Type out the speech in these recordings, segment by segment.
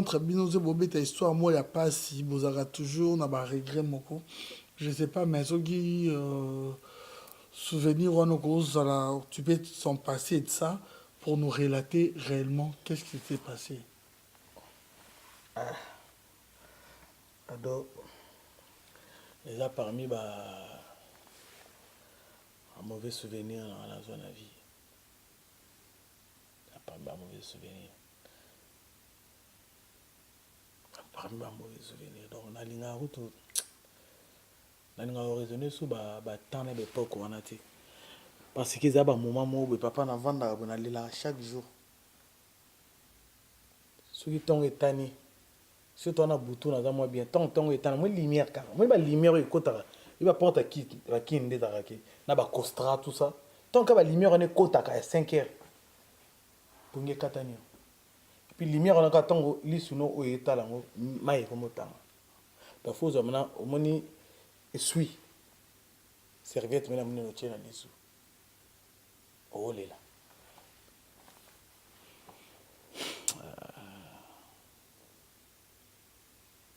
Entre bino ozo bobeta histoire moko ya pasi bozalaka toujours na ba regret moko je sais pas mais soki souvenir wana okozala tu peux s'en passer de ça pour nous relater reellement qu'est ce qui s'est passe? Ah ado eza parmi ba mauvais souvenir nanga nazwa na vie eza parmi ba mauvais souvenir. Parmi ba mauvais souvenirs donc nalingaka kutu nalingaka ko raisonner sur ba ba temps na ba epoque wana te parce que eza ba moment moko boye papa navandaka boye nalelaka chaque jour soki tongo etani surtout wana butu naza mwa bien tango tongo etana mwa lumière kaka mwa ba lumière oyo ekotaka ye ba porte ya kin nde ezalaka ke na ba costra tout ça tant ka ba lumière wana ekotaka ya 5 heures pongi ekatani yo Et puis lumière wana kaka tango lisu no oyo etala yango mayi ekomi otanga. Donc faut ozwa maintenant omoni essuie serviette mena munene otie na lisu olela.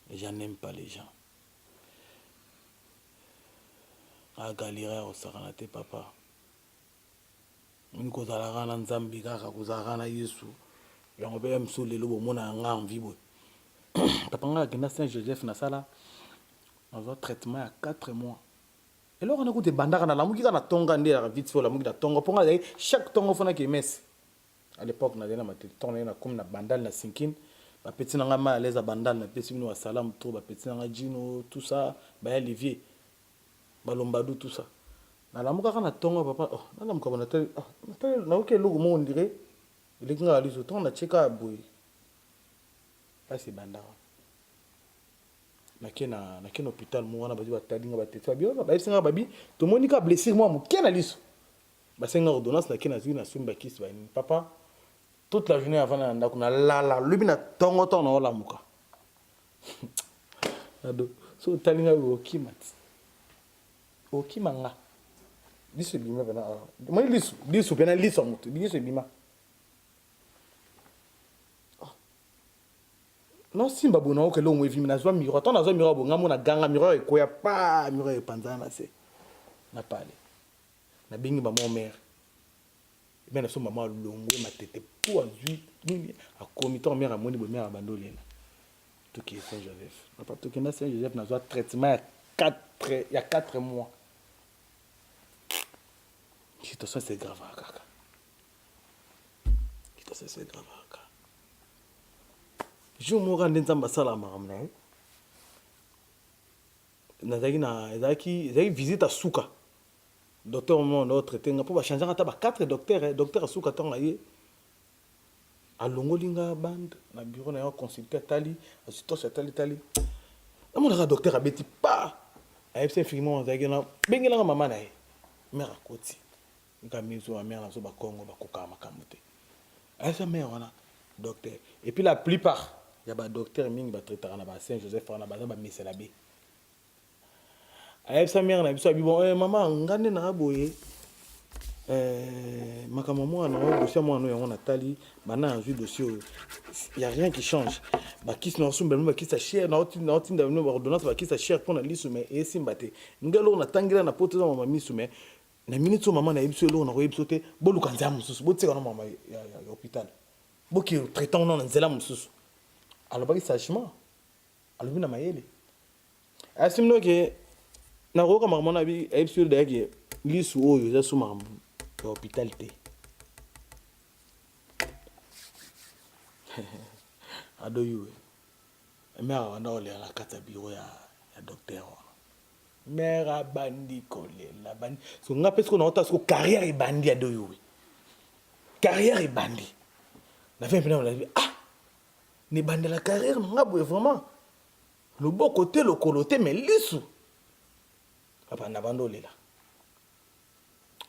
Les gens n'aiment pas les gens. A galère ya kosakana te papa. Omoni kozala kaka na nzambe kaka kozala kaka na yesu yango pe mso lelo bomonaka nga envie boye papa nga akenda saint joseph nasala nazwa traitement ya 4 mois eloko wana kutu ebandaka nalamuki kaka na tonga nde elaka vite fait olamuki na tongo mpo nga azali chaque tongo fo nake messe à l'époque nazali na matete ntongo naye nakomi na bandal na sinkin bapeti na ngai mai alaise ya bandal napesi bino basalamu trop bapeti na ngai jino tout ça baya livier Ba lombadou tout ça. Na lamukaka na tongo papa oh na lamuka boye na tali ah na tali nayoki eloko moko on dirait eleki nga na liso tango na tie kaka boye pasi ebanda wana. Nake na nake na hopital moko wana bazwi batali nga ba teste babi oh bayebisi nga babi tomoni kaka blessure mwa moke na liso. Basengi nga ordonnance nake nazwi nasombi ba kisi ba nini papa toute la journee navanda na ndako na lala lobi na tongo tango naolamuka Ado, so otali nga boye okima ti. Okima nga. Liso ebima pena awa. Omoni liso, liso pena liso ya moto, liso ebima. Ah. Naosimba boye nayoka eloko moko evimbi, nazwa miroir. Ntango nazwa miroir boye, nga moko naganga, miroir ekweya paa, miroir epanzana na se. Na pale. Nabengi mama Omer. Mère na biso maman alongwe matete po azui nini akomi tango mère amoni boye mère abandi olela tokeye saint joseph papa tokenda saint joseph nazwa traitement ya 4 ya 4 mois situation se gravaka kaka situation se gravaka kaka jour moko nde nzambe asalaka makambo na ye nazalaki na ezalaki ezalaki visite ya suka Docteur moko ndo traite nga po ba changeaka ata ba 4 docteur eh, docteur ya suka tango aye alongoli nga bande na bureau na ye a consulter atali azwi torche atali tali namonaka docteur abeti pa ayebisi infirmier moko azalaki na bengela nga mama na ye mère akoti nga miso ya mère na biso bakongo bakokaka makambo te ayebisa mère wana docteur et puis la plupart ya ba docteur mingi ba traitaka na ba Saint Joseph wana baza ba meselabe Ayebisa mère na biso abi bon eh mama nga nde naa boye eh, makambo ya mwana oyo dossier ya mwana oyo yango natali banda nazwi dossier oyo ya rien qui change bakisi na osomba bino bakisi ya cher naotinda bino baordonnance bakisi ya cher mpo na lisu mais esimba te nga eloko natangela na poto eza mama misu mais na minute oyo mama nayebi biso eloko nakoyebi biso te boluka nzela mosusu botika na mama ya, ya, ya hôpital boke traitant na nzela mosusu alobaki sagement alobi na mayele Asimbi ke nakoyoka makambo wana abi ayebisi yo daya ke lisu oyo eza su makambo ya hôpital te. Ado yuwe. Mère abanda kolela na kati ya bureau ya, ya docteur wana. Mère abandi kolela bandi. So nga pe siko naota siko carrière ebandi ado yuwe. Carrière ebandi. Na fin pena na ah nebandela carrière na nga boye vraiment. Loboko te lokolo te mais lisu papa na banda olela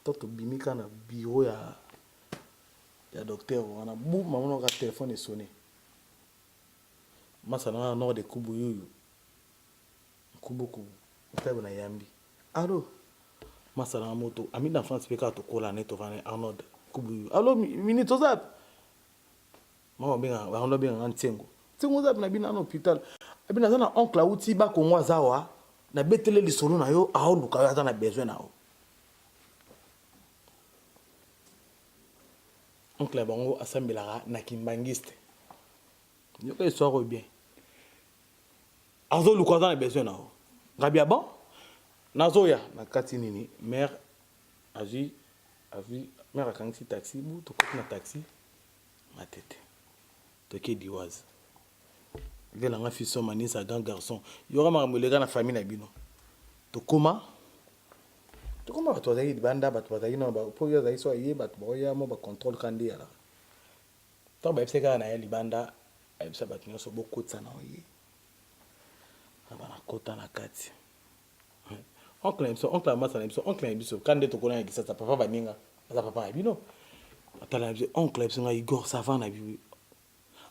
to tobimi kaka na bureau ya ya docteur wana bu mama na ka telephone esonne masa na nord de kubu yuyu nkubu kubu otabe na yambi allo masa na moto ami d'enfance pe kaka tokola ne tovanda Arnold kubu yuyu allo minute oza mama benga Arnold benga nga ntiengo. Ntingo oza na bino na hôpital. Abi naza na oncle auti ba Congo azawa, na betele lisolo na yo, aoluka yo aza na besoin na yo. Oncle ya bango asambelaka na kimbanguiste. Yoka histoire oyo bien. Azoluka aza na besoin na yo. Ngabi ya bon? Nazoya na kati nini? Mère azwi azwi mère akangisi taxi bu tokoti na taxi matete. Toke Diwaz. Vie na nga fiston Manisa grand garçon. Yoka makambo eleka na famille na bino. Tokoma tokoma bato bazalaki libanda bato bazalaki nano mpo yo azalaki so aye bato baoya mo bacontrole ka nde eyalaka ntango bayebisaki kaka na ye libanda ayebisa bato nyonso bokotisa na oye aba nakota na kati oncle na biso oncle ya masa na biso oncle na biso ka nde tokona na kisasa papa baninga aza papa na bino atala na biso oncle na biso nga igor ça va na biso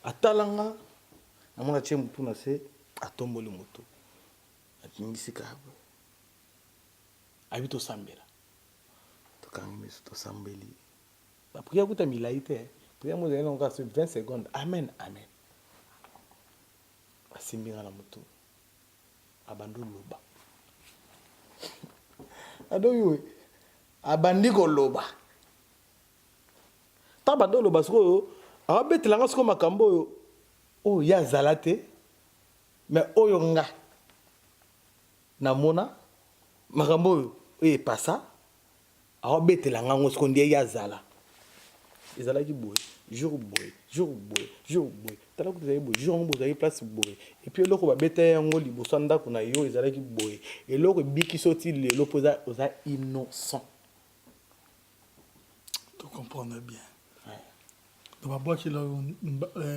atala nga namona tie motu na se atomboli motu atingisi kaka boye abi tosambela tokangi miso tosambeli bapriere kuta milai te priere mo ezali nango kaka 20 secondes amen amen asimbi nga na motu abandi oloba adoyi abandi koloba ntango abandi oloba sikoyo akabetela nga sikoyo makambo oyo oyo ye azala te mais oyo nga namona makambo oyo oyo epasa Aobetela nga ngo siko nde ye azala. Ezalaki boye, jour boye, jour boye, jour boye. Tala kutu ezalaki boye, jour yango bozalaki place boye. Et puis eloko babeta yango liboso ya ndako na yo ezalaki boye. Eloko ebikisi yo ti lelo po oza oza innocent. To comprendre bien. Donc babwakela yo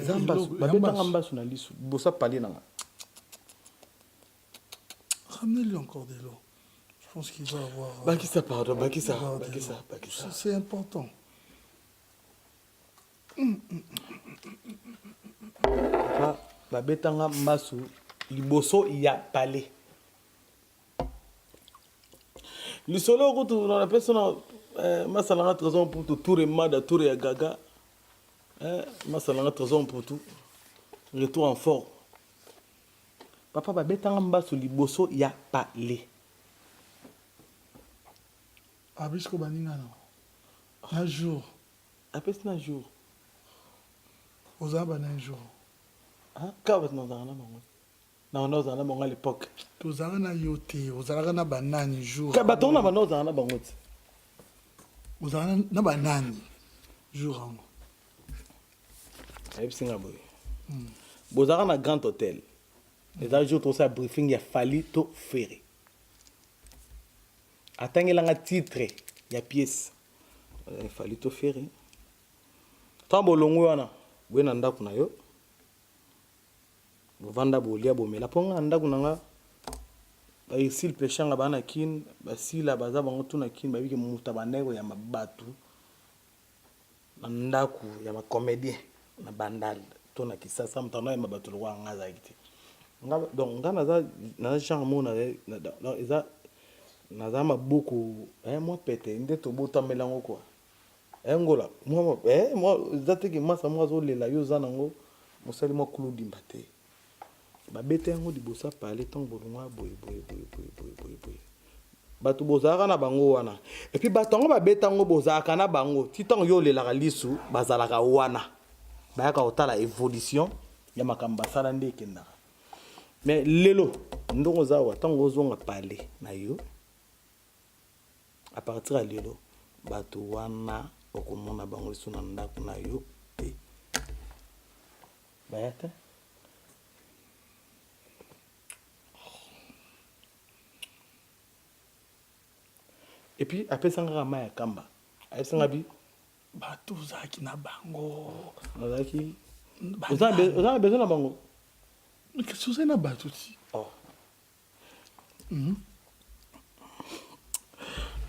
Eza mbasu, babeta nga mbasu na lisu liboso ya palais na nga. Ramenez-lui encore de l'eau. Je pense qu'il va avoir. Euh, bakisa, pardon, bakisa, bakisa, bakisa. C'est important. Papa, babetanga mbasu liboso ya palais. Lisolo kutu na napesa na eh, masala nga trésor mputu tour mada tour ya gaga eh, masala nga trésor mputu retour en fort Papa ba beta nga mbasu liboso ya palais. Abi sikoyo baninga na na jour. Apesi na jour. Ozala ba na jour. Ah, kaka bato nazalaka na bango. Na banda ozala na bango à l'époque. Tozalaka na yo te, ozalaka na ba nani jour. Ka bato na banda ozala na bango te. Ozalaka na ba nani jour yango. Ayebisi nga boye. Bozalaka na Grand Hotel. Eza jour tosala briefing ya Fally to Ferre. Atangela nga titre ya pièce. Fally to Ferre. Tango bolongwe wana, boye na ndako na yo. Bovanda bolia bomela po nga na ndako na nga ba Ursule Peshanga ba na Kin, ba Sila baza bango tout na Kin, bayebi ke moto abandaki koyamba batu na ndaku ya ba comedien na bandal to na kisasa moto wana ayamba bato lokola nga azalaki te nga donc nga naza naza genre moko na eza naza maboko eh, mwa pete nde tobotamela yango kua eh, ngola mwa eh, mwa eza te ke masa moko azolela yo oza nango mosali mwa kuludimba te Babeta yango liboso ya palais tango bolongwa boye boye boye boye boye boye boye. Bato bozalaka na bango wana. Et puis bato yango babeta yango bozalaka na bango ti tango yo olelaka lisu bazalaka wana. Bayaka kotala evolution ya makambo basala nde ekendaka. Mais lelo ndongo oza awa tango ozonga palais na yo à partir ya lelo bato wana okomona bango lisusu na ndako na yo te. Baya te. Et puis apesa nga kaka mayi ya kamba. Ayebisa nga bi bato ozalaki na bango. Nazalaki oza na besoin na bango. Kasi ozali na bato ti. Oh. Mm.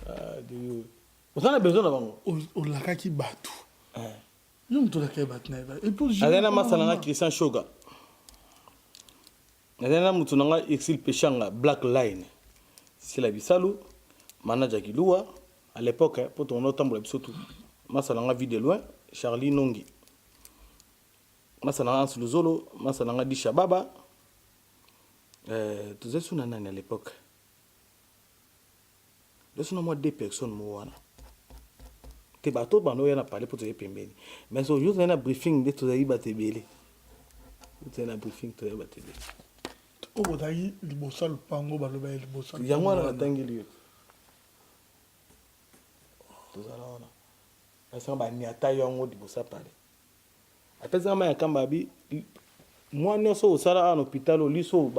Ah, oza na besoin na bango. Olakaki bato. Eh. Yo moto olakaki bato na ye. Azali na masa na nga Christian Shoga. Nazali na moto na nga Exil Peshanga Black Line. Sila Bisalu, manager Kiluwa à l'époque po tokono tambola biso tout. Masa na nga vie de loin, Charlie Nongi. Masa na nga Hans Luzolo, masa na nga Disha Baba. Euh, tozali sous na nani à l'époque? Toza na mwa deux personnes mo wana. Te bato bando oya na palais mpo tozali pembeni. Mais so yo tozali na briefing nde tozali bato ebele. Tozali na briefing tozali bato ebele. Oyo bozalaki liboso ya lopango baloba ya liboso. Yango wana natangeli yo. Tozala wana. Nasanga baniata yango liboso ya palais. Apesi nga mayi ya kamba abi mwa nionso osala awa na hopital oyo liso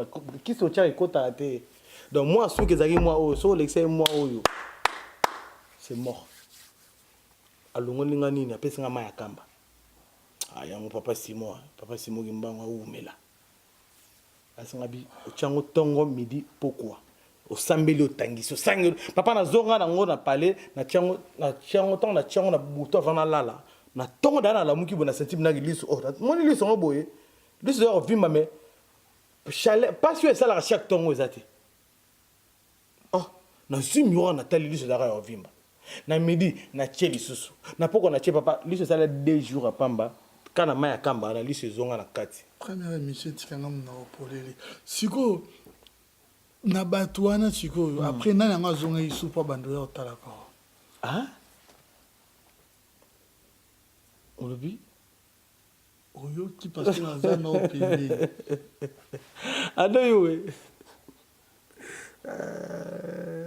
kisi otiaka ekotaka te donc mwa suki ezalaki mwa oyo soki olekisa ye mwa oyo c'est mort alongoli nga nini apesi nga mayi ya kamba ah, yango papa Simon papa Simon Kimbangu awumela Asenga bi otia yango tongo midi pokua osambeli otangisi osangi papa nazonga na ngo na palais na tiango na tiango ntango na tiango na butu avant nalala na tongo daya nalamuki boye na senti binaki liso oh moni liso yango boye liso eza kovimba mais chaleur pasi oyo esalaka chaque tongo eza te oh nazwi miroir natali liso ezalaka ya kovimba Na midi na tie lisusu. Na pokwa na tie papa liso esala deux jours ya pamba kaka na mayi ya kamba wana liso ezonga na kati. Première emission etika nga munoko polele sikoyo na batu wana sikoyo après nani yango azongaki lisusu po abanda oya kotala koo? Ah? Olobi? Oyoki parce que naza nao pembeni. Ado yowe. Euh...